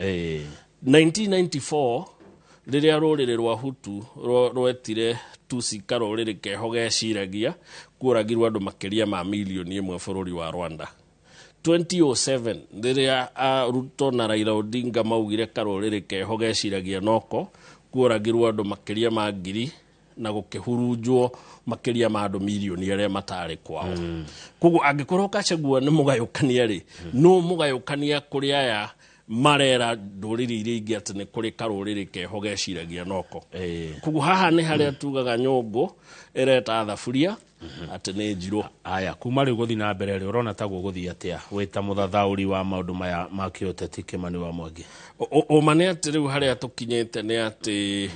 1994 rĩrĩa rũrĩrĩ rwa Hutu rwetire Tutsi karũrĩrĩ keho geciragia, kuoragirwo andũ makĩria ma 1 million bũrũri wa Rwanda. 2007 rĩrĩa Ruto na Raila Odinga maugire karũrĩrĩ keho geciragia noko, kuoragirwo andũ makĩria ma ngiri na gũkĩhurunjwo makĩria ma andũ mirioni arĩa matarĩ kwao. Koguo angĩkorwo Gachagua nĩ mũgayũkania rĩ, nũ mũgayũkania kũrĩ aya marera ndũrĩrĩ iria ingĩ atĩ nĩ kũrĩ karũrĩrĩ keho geciragia noko? Koguo haha nĩ harĩa tugaga nyũngũ ĩreta thaburia atĩ nĩ njirũ. Aya, kuma rĩu gũthiĩ na mbere rĩ, ũrona ta gũgũthiĩ atĩa wĩ ta mũthathaũri wa maũndũ maya ma kĩũteti, Kĩmani wa Mwangi? Ũma nĩ atĩ rĩu harĩa tũkinyĩte nĩ atĩ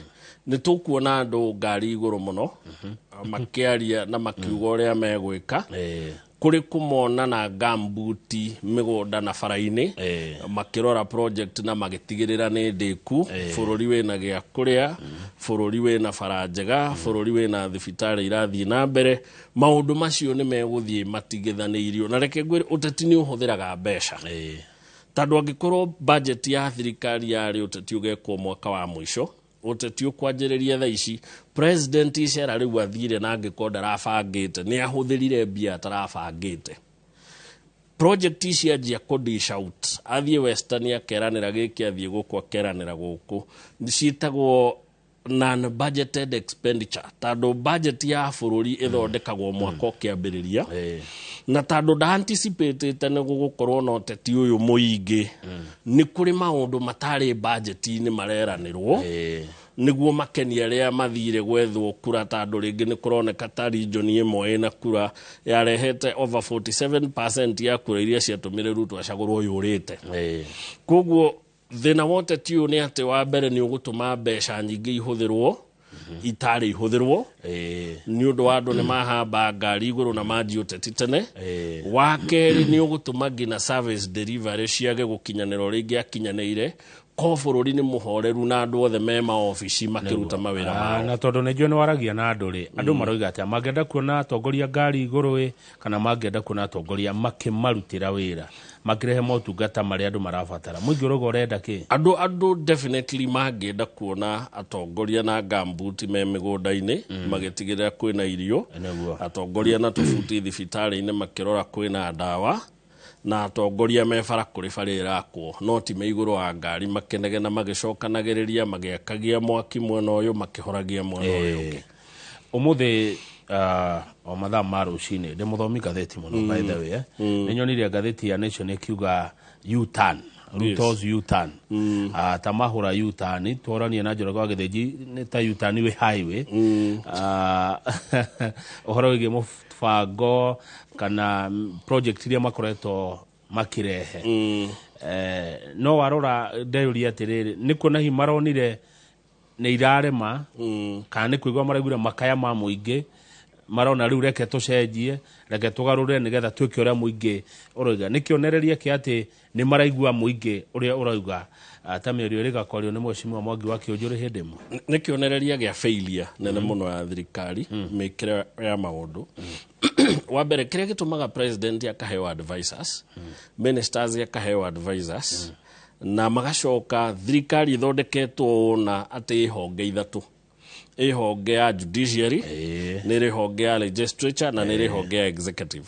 nĩ tũkuona andũ ngari igũrũ mũno makĩaria na makiuga ũrĩa megwĩka. Kũrĩ kũmona na gambuti mĩgũnda na bara-inĩ makĩrora project na magĩtigĩrĩra nĩ ndĩku, bũrũri wĩna gĩa kũrĩa, bũrũri wĩna bara njega, bũrũri wĩna thibitarĩ irathiĩ na mbere. Maũndũ macio nĩ megũthiĩ matigithanĩirio. Na reke ngwĩre, ũteti nĩ ũhũthĩraga mbeca, tondũ angĩkorwo budget ya thirikari yarĩ ũteti ũgekwo mwaka wa mũico, ũteti ũkwanjĩrĩria thaa ici, president icera rĩu athire na angĩkorwo ndarabangĩte, nĩ ahũthĩrire mbia atarabangĩte. Project ici anjia kũ dish out, athiĩ Western akeranĩra gĩkĩ, athiĩ gũkũ akeranĩra gũkũ, ciĩtagwo non budgeted expenditure, tondũ budget ya bũrũri ĩthondekagwo mwaka ũkĩambĩrĩria. Na tondũ nda anticipatĩte nĩ gũgũkorwo na ũteti ũyũ mũingĩ, nĩ kũrĩ maũndũ matarĩ budget-inĩ mareranĩrwo nĩguo makenie arĩa mathire gwethwo kura, tondũ rĩngĩ nĩ kũroneka ta region ĩmwe ĩna kura yarehete over 47% ya kura iria ciatũmire Ruto acagũrwo yũrĩte. Koguo thĩna wa ũteti ũyũ nĩ atĩ wa mbere nĩ ũgũtũma mbeca nyingĩ ihũthĩrwo itarĩ ihũthĩrwo, nĩ ũndũ wa andũ nĩ mahamba ngari igũrũ na manji ũteti tene. Wa kerĩ, nĩ ũgũtũma nginya service delivery ciage gũkinyanĩra ũrĩa ingĩakinyanĩire ko bũrũri nĩ mũhoreru na andũ othe me maobici makĩruta mawĩra mao. Na tondũ nĩ njũĩ nĩ waragia na andũ rĩ, andũ maroiga atĩa? Mangĩenda kuona atongoria ngari igũrũ ĩ, kana mangĩenda kuona atongoria makĩmarutĩra wĩra, makĩrehe motungata marĩa andũ marabatara? Mũingĩ ũrauga ũrenda kĩ? Andũ definitely mangĩenda kuona atongoria na gambuti me mĩgũnda-inĩ magĩtigĩrĩra kwĩna irio, atongoria na tũbuti thibitarĩ-inĩ makĩrora kwĩna ndawa, na atongoria me bara kũrĩ bara ĩrakwo, no ti me igũrũ wa ngari makĩnegena, magĩcokanagĩrĩria, magĩakagia mwaki mwena ũyũ, makĩhoragia mwena ũyũ ũngĩ. Ũmũthĩ o mathaa ma rũcinĩ, ndĩ mũthomi ngathĩti mũno by the way, eh? Nĩ nyonire ngathĩti ya Nation ĩkiuga U-turn, Ruto's U-turn. Ta mahũra U-turn tworanie na Njoroge wa Gĩthĩnji nĩ ta U-turn wĩ highway. Ũhoro wĩgiĩ mũbango kana project iria makoretwo makĩrehe, no warora ndeyũria atĩrĩrĩ, nĩ kuona hihi maronire nĩ irarema, kana nĩ kũigua maraiguire makaya ma mũingĩ, marona rĩu reke tũcenjie, reke tũgarũre nĩgetha twĩke ũrĩa mũingĩ ũroiga? Nĩ kĩonereria kĩa atĩ nĩ maraigua mũingĩ ũrĩa ũrauga. Ta mĩario ĩrĩ gakwario nĩ mheshimiwa Mwangi wa Kĩũnjũrĩ hĩndĩ ĩmwe. Nĩ kĩonereria gĩa failure nene mũno ya thirikari, mĩkĩre ya maũndũ. Wa mbere, kĩrĩa gĩtũmaga president akaheo advisors, ministers akaheo advisors, na magacoka thirikari ĩthondeketwo ũna atĩ ĩ honge ithatũ: ĩ honge ya judiciary, nĩ ĩrĩ honge ya legislature, na nĩ ĩrĩ honge ya executive.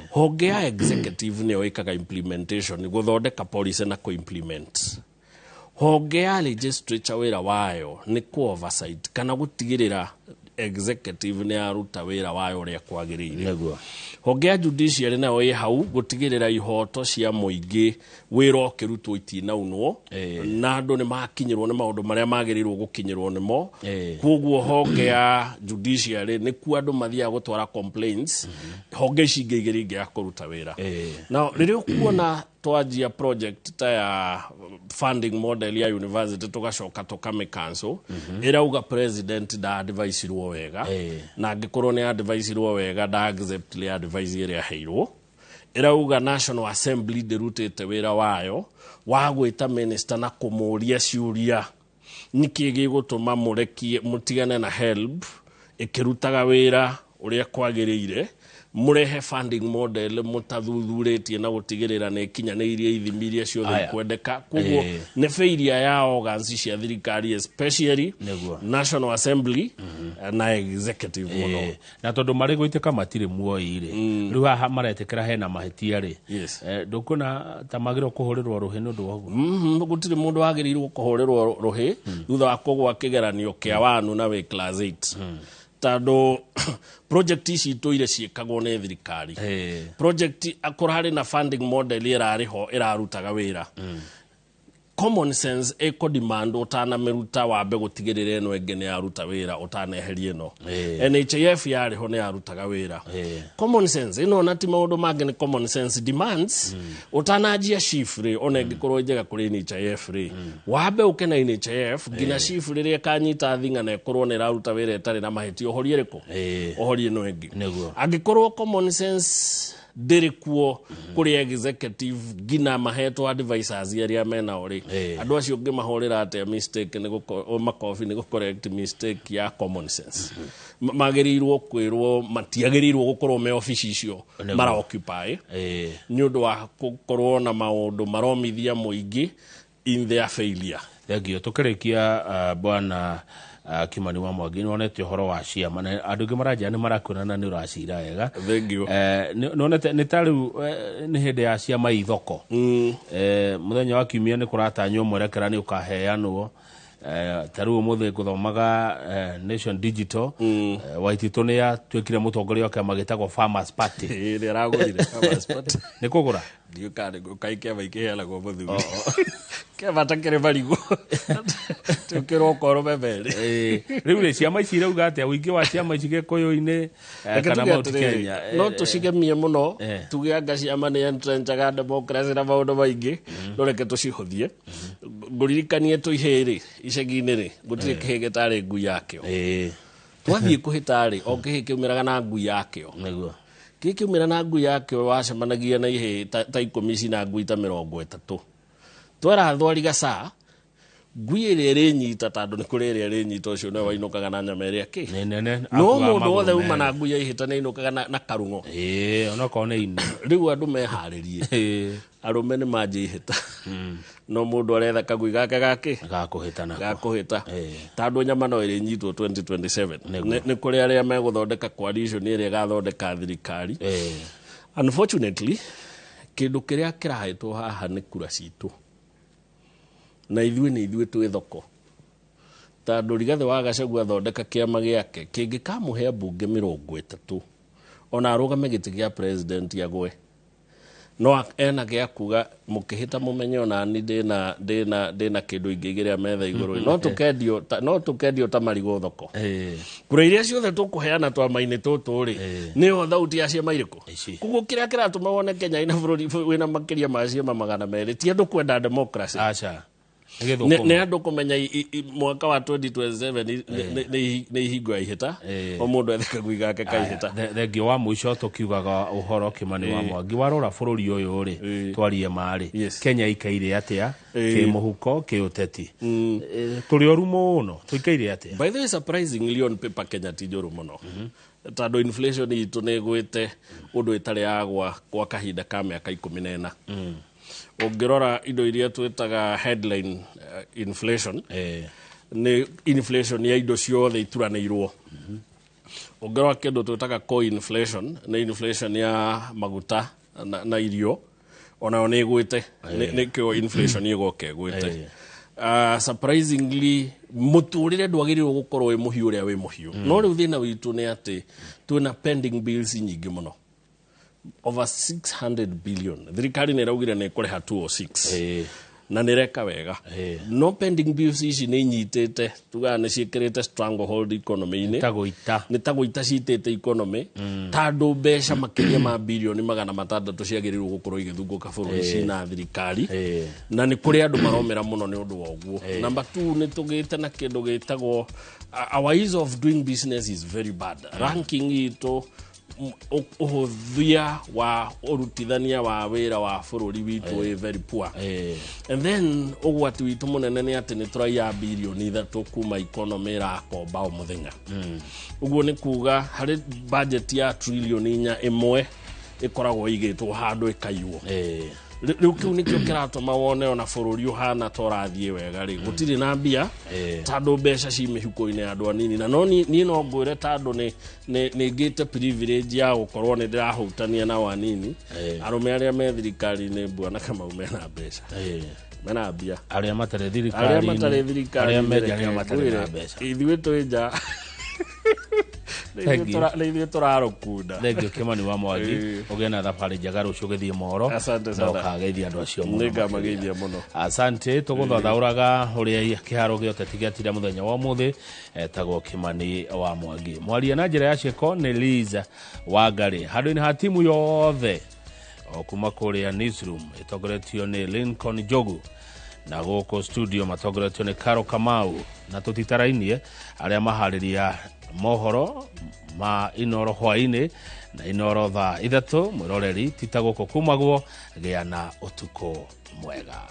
Honge ya executive nĩyo ĩkaga implementation, gũthondeka policy na kũ-implement. Honge ya legislature wĩra wayo nĩ kũ oversight kana gũtigĩrĩra executive nĩ yaruta wĩra wayo ũrĩa kwagĩrĩire. Honge ya judiciary nayo ĩ hau gũtigĩrĩra ihoto cia mũingĩ, wĩra ũkĩrutwo itinaunwo na andũ nĩ makinyĩrwo nĩ maũndũ marĩa magĩrĩirwo gũkinyĩrwo nĩmo. Koguo honge ya judiciary nĩkuo andũ mathiaga gũtwara complaints, honge ici ingĩ igĩrĩ ingĩaga kũruta wĩra. Na rĩrĩa ũkuona twanjia project ta ya funding model ya university, tũgacoka tũkamĩ cancel, ĩrauga president nda adviceirwo wega. Na angĩkorwo nĩ adviceirwo wega, nda accept advice ĩrĩa aheirwo. Ĩrauga National Assembly ndĩrutĩte wĩra wayo wa gwĩta minister na kũmũria ciũria, nĩkĩ gĩgũtũma mũrekie mũtigane na HELB ĩkĩrutaga wĩra ũrĩa kwagĩrĩire, Mũrehe funding model mũtathuthurĩtie na gũtigĩrĩra nĩ ĩkinyanĩirie ithimi iria ciothe Aya. ikwendeka. Koguo nĩ failure ya organs cia thirikari, especially National Assembly na executive mũno. Na tondũ marĩ gũitĩka matirĩ muoyi rĩ, rĩu haha maretĩkĩra hena mahĩtia rĩ, ndũkuona ta magĩrĩirwo kũhũrĩrwo rũhĩ nĩ ũndũ wa ũguo? Gũtirĩ mũndũ wagĩrĩirwo kũhũrĩrwo rũhĩ thutha wa kũgwa kĩgeranio kĩa wanu na wĩ class 8, tondũ project ici itũire ciĩkagwo nĩ thirikari. Project kũrarĩ na funding model ĩrarĩ ho ĩrarutaga wĩra. Common sense ĩkũ demand ũtanamĩruta wambe gũtigĩrĩra ĩno ĩngĩ nĩ yaruta wĩra ũtaneheria ĩno. NHIF yarĩ ho nĩ yarutaga wĩra. Common sense ĩno ona ti maũndũ mangĩ, nĩ common sense demands ũtananjia SHIF rĩ, ona ĩngĩkorwo ĩ njega kũrĩ NHIF rĩ, wambe ũke na NHIF nginya SHIF rĩrĩa ĩkanyita thing'a na ĩkorwo nĩ ĩraruta wĩra ĩtarĩ na mahĩtia, ũhorie ĩrĩkũ? Ũhorie ĩno ĩngĩ. Angĩkorwo common sense ndĩrĩ kuo kũrĩ executive nginya mahetwo advisors arĩa menao rĩ, andũ acio ũngĩmahũrĩra atĩa mistake nĩ makobi nĩ gũ correct mistake ya common sense? Magĩrĩirwo kwĩrwo matiagĩrĩirwo gũkorwo me obici icio mara occupy nĩ ũndũ wa gũkorwo na maũndũ maromithia mũingĩ in their failure. Thengio. Tũkĩrĩkia, bwana Kimani wa Mwangi, nĩwonete ũhoro wa ciama na andũ aingĩ maranjĩra nĩ marakuona na nĩ ũracira wega. Thank you. Nĩwonete nĩ ta rĩu nĩ hĩndĩ ya ciama ithoko. Mũthenya wa kiumia nĩ kũratanywo mwerekera nĩ ũkaheanwo. Ta rĩu ũmũthĩ ngũthomaga Nation Digital, Waititũ nĩ atuĩkire mũtongoria wa kĩama gĩtagwo Farmers Party. Ĩĩ, nĩ aragũrire Farmers Party. Nĩ kũgũra. Ndiũ kana kaĩ kĩama ikĩheanagwo mũthuri kĩama ta kĩrĩ marigũ tũkĩrwo okorwo merĩ. Rĩu rĩ, ciama ici irauga atĩa, ũingĩ wa ciama ici gĩkũyũ-inĩ Reke kana tuge Mount atĩrĩrĩ, Kenya? No tũcigemie mũno tuge anga ciama nĩ entrenchaga democracy na maũndũ maingĩ, no reke tũcihũthie. Ngũririkanie tũihĩ rĩ icagi-inĩ rĩ, gũtirĩ kĩhĩ gĩtarĩ ngui yakĩo. Twathiĩ kũhĩta rĩ, o kĩhĩ kĩumĩraga na ngui yakĩo. Kĩhĩ kĩumĩra na ngui yakĩo, wacemanagia na ihĩ ta 10 cina ngui ta 30. Twera thwariga ca ngui ĩrĩa ĩrĩnyita, tondũ nĩ kũrĩ ĩrĩa ĩrĩnyita, ũcio nĩwe wainũkaga na nyama ĩrĩa kĩ Nĩ nene. No Akuaga mũndũ wothe magũrũ uma na merĩ. ngui ya ihĩta nĩ ainũkaga na karung'o. Onokorwo nĩ ini. Rĩu andũ meharĩrie, arũme nĩ manjie ihĩta, no mũndũ aretha kagui gake gakĩ Gakũhĩta nako. Gakũhĩta, tondũ nyama no ĩrĩnyitwo 2027. Nĩ kũrĩ arĩa megũthondeka coalition ĩrĩa ĩgathondeka thirikari. Unfortunately, kĩndũ kĩrĩa kĩrahetwo haha nĩ kura citũ, na ithuĩ nĩ ithuĩ twĩ thoko, tondũ Rigathĩ wa Gachagua athondeka kĩama gĩake kĩngĩkamũhe mbunge 30, ona arũgame gĩtĩ gĩa president agwe, no ena gĩa kuga mũkĩhĩta mũmenye ona ni ndĩna kĩndũ ingĩigĩrĩra metha igũrũ, no tũkendio ta marigũ thoko. Kura iria ciothe tũkũheana twama-inĩ tũtũ rĩ, nĩyo thauti ya ciama irĩkũ? Ici. Koguo kĩrĩa kĩratũma wone Kenya ina bũrũri wĩna makĩria ma ciama 200 ti andũ kwenda democracy. Aca. Nĩ Nĩ gĩthũkũma. Nĩ andũ kũmenya mwaka wa 2027 nĩ ihingo ya ihĩta, o mũndũ ethe kagui gake ka ihĩta. Thengio wa mũico, tũkiugaga ũhoro Kimani wa Mwangi, warora bũrũri ũyũ rĩ, twarie marĩ, Kenya ikaire atĩa kĩmũhuko, kĩũteti? Tũrĩ oru mũno? Tũikaire atĩa? By the way, surprisingly, on paper Kenya ti njũru mũno, tondũ inflation itũ nĩ ĩgwĩte ũndũ ĩtarĩ yagwa kwa kahinda ka mĩaka 14. Ũngĩrora indo iria twĩtaga headline inflation, nĩ inflation ya indo ciothe ituranĩirwo. Ũngĩrora kĩndũ twĩtaga core inflation, nĩ inflation ya maguta na irio, onayo nĩ ĩgwĩte. Nĩkĩo inflation ĩgoka ĩgwĩte. Surprisingly, mũtũrĩre ndwagĩrĩirwo gũkorwo wĩ mũhiũ ũrĩa wĩ mũhiũ, no rĩu thĩna witũ nĩ atĩ twĩna pending bills nyingĩ mũno, over 600 billion. Thirikari nĩ ĩraugire nĩ ĩkũrĩha 206 na nĩ ĩreka wega, no pending bills ici nĩ inyitĩte, tugaga nĩ ciĩkĩrĩte stranglehold economy-inĩ. Ta gũita. Nĩ ta gũita citĩte economy, tondũ mbeca makĩria ma birioni 600 ciagĩrĩirwo gũkorwo igĩthungũka bũrũri cina thirikari, na nĩ kũrĩ andũ maromera mũno nĩ ũndũ wa ũguo. Number two, nĩ tũgĩte na kĩndũ gĩtagwo our ease of doing business is very bad. Ranking itũ Ũhũthia wa ũrutithania wa wĩra wa bũrũri witũ wĩ very poor. And then ũgwati witũ mũnene nĩ atĩ nĩ tũraiya 3 birioni kuma economy ĩrakomba o mũthenya. Ũguo nĩ kuga harĩ budget ya 4 trillion ĩmwe ĩkoragwo ĩigĩtwo handũ ĩkaiywo. Rĩu kĩu nĩkĩo kĩratũma wone ona bũrũri ũhana ta ũrathiĩ wega rĩ, gũtirĩ na mbia, tondũ mbeca ci mĩhuko-inĩ ya andũ anini. Na no niĩ no ngwĩre, tondũ nĩ ngĩte privilege ya gũkorwo nĩ ndĩrahutania nao anini, arũme arĩa me thirikari-inĩ, Bwana Kamau, mena mbeca, mena mbia. Arĩa matarĩ Arĩa thirikari-inĩ, matarĩ thirikari arĩa menja, arĩa matarĩ na mbeca. Ithuĩ twĩ nja. Thank you. Nĩ ithuĩ tũrarũkunda. Thank you, Kimani wa Mwangi. Ũgĩe na thabarĩ njega rũciũ ũgĩthiĩ mohoro. Asante Na sana. ũkageithia andũ acio mũno. Nĩngamageithia mũno. Asante. Tũgũthathaũraga ũrĩa kĩharo gĩa ũteti gĩatira mũthenya wa ũmũthĩ. Etagwo Kimani wa Mwangi, mwaria na njĩra ya ciĩko nĩ Liz Wangari. Handũ-inĩ ha timu yothe o kuma kũrĩa newsroom ĩtongoretio nĩ Lincoln Njogu, na gũkũ studio matongoretio nĩ Caro Kamau, na tũtitarainie arĩa maharĩria mohoro ma Inoro hwainĩ na Inoro thaa 3. Mwĩroreri tita gũkũ kumagwo gĩa na ũtukũ mwega.